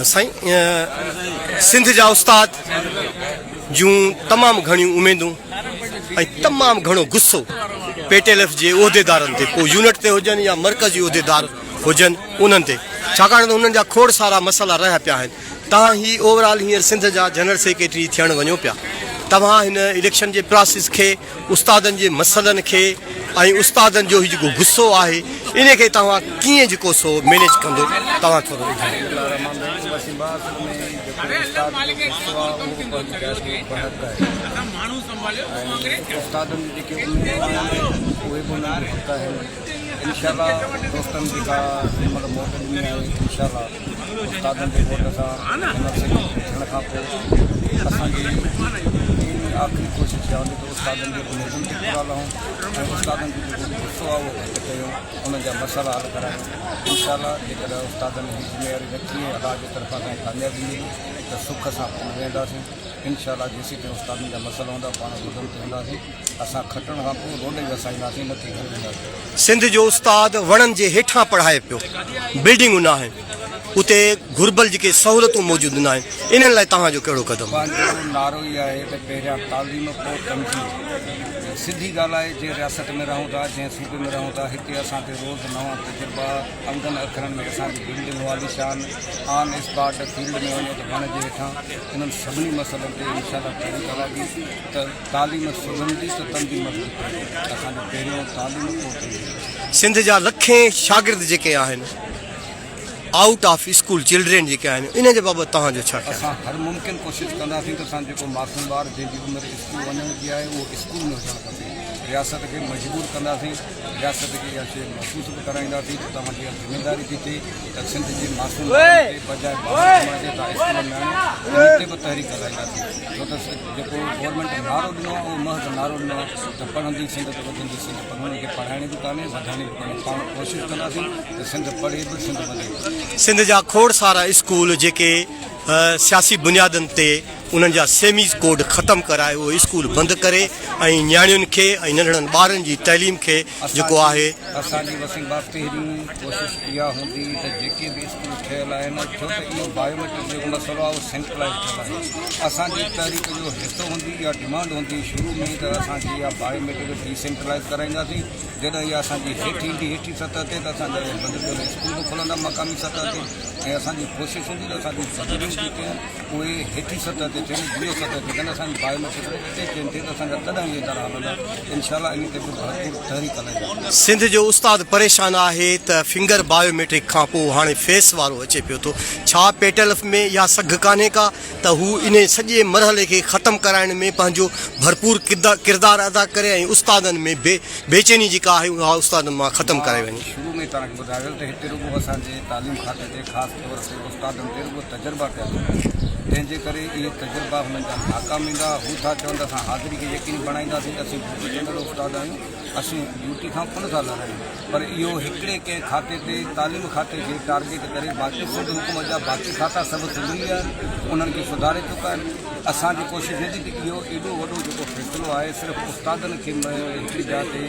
سائين سنڌ جا استاد جون تمام گهڻيون اميدون ۽ تمام گهڻو غصو پي ٽي ايل ايف جي عهديدارن تي پوء يونٽ تي هجن يا مرڪزي عهديدار هجن انهن تي ڇاڪاڻ ته انهن جا کوڙ سارا مسئلا رهيا پيا آهن توهان هي اوور آل هينئر سنڌ جا جنرل سيڪريٽري ٿيڻ وڃو پيا توهان هن اليڪشن جي پراسيس کي استادن جي مسئلن کي ۽ استادن جو هي جيڪو غصو آهي ان کي توهان ڪيئن جيڪو سو مينيج ڪندو توهان ٿورو ٻڌايو. استادن جي ووٽ سان جنرل سيڪريٽري ٿيڻ کان پوء اسان جي پهرين آخري ڪوشش اها هوندي ته استادن جي اميدن تي پورا لهون ۽ استادن جو جيڪو غصو آهي اهو گهٽ ڪيون انهن جا مسئلا حل ڪرايون انشاء الله جيڪڏهن استادن هي ذميواري رکي ۽ الله جي طرفان اسان کي ڪاميابي ملي ته سک سان پاڻ ويهنداسين انشاء الله جيسيتائين استادن جا مسئلا هوندا پاڻ روڊن تي هونداسين اسان کٽڻ کان پوء روڊ ئي وسائينداسين نه ٿي گهر وينداسين. سنڌ جو استاد وڻن جي هيٺان پڙهائي پيو، بلڊنگون ناهن، اتي گهربل جيڪي سهولتون موجود ناهن، انهن لاء توهان جو ڪهڙو قدم؟ پنهنجو نعرو ئي آهي ته پهريان تعليم پوء تنظيم. سڌي ڳالهه آهي جنهن رياست ۾ رهون ٿا، جنهن صوبي ۾ رهون ٿا، هتي اسان تي روز نوان تجربا، انگن اکرن ۾ اسان جي بلڊنگون عاليشان، آن اسپاٽ فيلڊ ۾ وڃو ته وڻ جي هيٺان، انهن سڀني مسئلن تي انشاء الله تحريڪ هلائبي ته. تعليم سڌرندي ته تنظيم مضبوط ٿيندي. اسان جو پهريون تعليم پوء تنظيم. سنڌ جا لکين شاگرد جيڪي آهن آئوٽ آف اسڪول چلڊرين جيڪي آهن انهن جي بابت توهان جو ڇا خيال اسان هر ممڪن ڪوشش ڪنداسين ته اسان جيڪو معصوم ٻار جنهن جي عمر اسڪول وڃڻ جي آهي اهو اسڪول ۾ هجڻ کپي رياست کي مجبور ڪنداسين رياست کي اها شيء محسوس به ڪرائينداسين ته توهان جي اها ذميداري ٿي ٿئي ته سنڌ جي معصوم ٻارن کي بجاء ٻاهر گهمڻ جي توهان اسڪولن ۾ آڻيو انهي تي به تحريڪ هلائينداسين ڇو ته جيڪو گورنمينٽ نعرو ڏنو آهي اهو محض نعرو ڏنو آهي ته پڙهندي سنڌ ته وڌندي سنڌ پر انهن کي پڙهائڻي به ڪانهي وڌائڻي به ڪانهي پاڻ ڪوشش ڪنداسين ته سنڌ پڙهي به سنڌ وڌي به. سنڌ جا کوڙ سارا اسڪول جيڪي سياسي بنيادن تي انهن جا سيميز ڪوڊ ختم ڪرائي اهي اسڪول بند ڪري ۽ نياڻين کي ۽ ننڍڙن ٻارن جي تعليم کي جيڪو آهي. اسان جي وسيم باب پهرين ڪوشش اها هوندي ته جيڪي به اسڪول ٺهيل آهن ڇو ته اهو بايوميٽرڪ جيڪو مسئلو آهي اهو سينٽرلائيز ٿيل آهي اسان جي تحريڪ جو حصو هوندي اها ڊمانڊ هوندي شروع ۾ ئي ته اسان جي اها بايوميٽرڪ ڊي سينٽرلائيز ڪرائينداسين جڏهن اها اسان جي هيٺ ايندي هيٺين سطح تي ته اسان جا اهي بند پيل اسڪول به کلندا مقامي سطح تي ۽ اسان جي ڪوشش هوندي ته اسان جون بدليون جيڪي آهن اهي هيٺين سطح تي ٿين ڊي او سطح تي ٿين اسان جي بايوميٽرڪ اتي چين ٿئي ته اسان جا تڏهن اهي ادارا هلندا انشاء الله انهي تي به ڀرپور تحريڪ هلائينداسين. سنڌ جو استاد پريشان آهي ته فنگر بايو ميٽرڪ کان پوء هاڻي فيس وارو اچي پيو ٿو ڇا پيٽلف ۾ اها سگهه ڪانهي ڪا ته هو انهي سڄي مرحلي کي ختم ڪرائڻ ۾ پنهنجو ڀرپور ڪردار ادا ڪري ۽ استادن ۾ بي بيچيني جيڪا آهي اها استادن مان ختم ڪرائي وڃي. شروع ۾ ئي توهان کي ٻڌايو ويو ته هتي رڳو اسان جي تعليم کاتي تي خاص طور تي استادن تي رڳو تجربا پيا ٿين، تنهن جي ڪري اهي تجربا هنن جا ناڪام ويندا. هو ٿا چون ته اسان حاضري کي يقيني بڻائينداسين، اسين ڊيوٽي ڪندڙ استاد آهيون، اسين ڊيوٽي کان ڪونه ٿا لهرايون، پر اهو هڪڙي ڪنهن کاتي تي تعليم کاتي کي ٽارگيٽ ڪري باقي سنڌ حڪومت جا باقي کاتا سڀ سڌري ويا آهن، انهن کي سڌاري چڪا آهن. اسان جي ڪوشش هوندي ته اهو ايڏو وڏو جيڪو فيصلو آهي صرف استادن کي هڪڙي جاء تي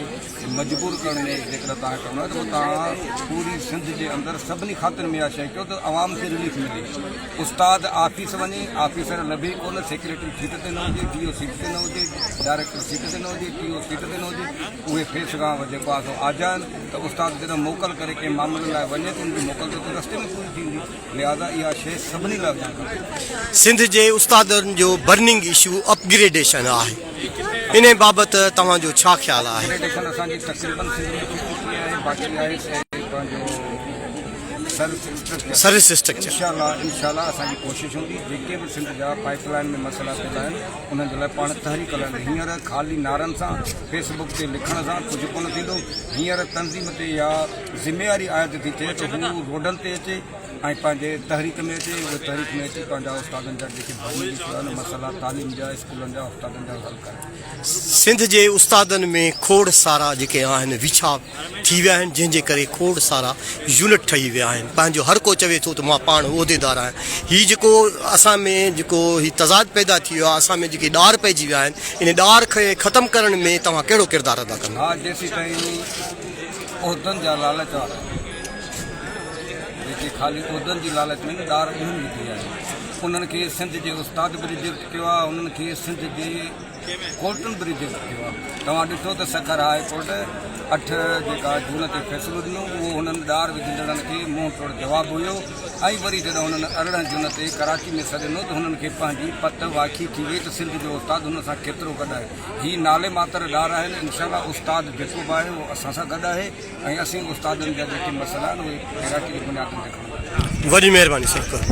مجبور ڪرڻ ۾ جيڪڏهن توهان کي ڪرڻو آهي ته پوء توهان پوري سنڌ جي اندر سڀني کاتن ۾ اها شيء ڪيو ته عوام کي رليف ملي. استاد آفيس وڃي، آفيسر لڀي ڪونه، سيڪريٽري سيٽ تي نه هجي، ڊي او سيٽ تي نه هجي، ڊائريڪٽر سيٽ تي نه هجي، ٽي او سيٽ تي نه هجي، اهي فيس کان جيڪو آهي سو آجا آهن ته استاد جڏهن موڪل ڪري ڪنهن معاملي لاء وڃي ته ان جي موڪل ته رستي ۾ پوري ٿيندي. لهٰذا اها شيء سڀني لاء هجڻ کپي. سنڌ جي استادن جو برننگ اشو اپ گريڊيشن آهي انهي بابت توهان جو ڇا خيال آهي؟ اپ گريڊيشن اسان جي تقريبن سنڌ ۾ ٿي چڪي آهي باقي آهي پنهنجو سروس اسٽرڪچر سروس اسٽرڪچر انشاء الله انشاء الله اسان جي ڪوشش هوندي جيڪي به سنڌ جا پائپ لائن ۾ مسئلا پيل آهن انهن جي لاء پاڻ تحريڪ هلائيندي هينئر خالي نعرن سان فيس بڪ تي لکڻ سان ڪجهه ڪونه ٿيندو هينئر تنظيم تي اها ذميواري عائد ٿي ٿئي ته هو روڊن تي اچي ۽ پنهنجي تحريڪ ۾ اچي اهي تحريڪ ۾ اچي پنهنجا استادن جا جيڪي ڀرمي اشو آهن مسئلا تعليم جا اسڪولن جا استادن جا حل ڪرائي. سنڌ جي استادن ۾ کوڙ سارا جيڪي آهن ويڇا ٿي ويا آهن جنهن جي ڪري کوڙ سارا يونٽ ٺهي ويا آهن پنهنجو هر ڪو چوي ٿو ته مان پاڻ عهديدار آهيان هي جيڪو اسان ۾ جيڪو هي تضاد پيدا ٿي ويو آهي اسان ۾ جيڪي ڏار پئجي ويا آهن ان ڏار کي ختم ڪرڻ ۾ توهان ڪهڙو ڪردار ادا ڪندو. ها جيسيتائين عهدن جا لالچ وارا جيڪي کي خالي عهدن جي لالچ ۾ نه ڏار ٻين وڌي آهي. انهن کي سنڌ جي استاد به ريجيڪٽ ڪيو آهي، انهن کي سنڌ جي ڪورٽن به ريجيڪٽ ڪيو آهي. توهان ڏٺو ته سکر هاء ڪورٽ اٺ جيڪا جون تي فيصلو ڏنو اهو هنن ڏار وجهندڙن کي منهن ٽوڙ جواب هيو ۽ وري جڏهن هنن 18 جون تي ڪراچي ۾ سڏ ڏنو ته هنن کي پنهنجي پت واکي ٿي وئي ته سنڌ جو استاد هنن سان ڪيترو گڏ آهي. هي نالي ماتر ڏار آهن انشاء الله استاد جيڪو به آهي اهو اسان سان گڏ آهي ۽ اسين استادن جا جيڪي مسئلا آهن اهي پيراٽي جي بنيادن تي کڻنداسين. وڏي مهرباني سر.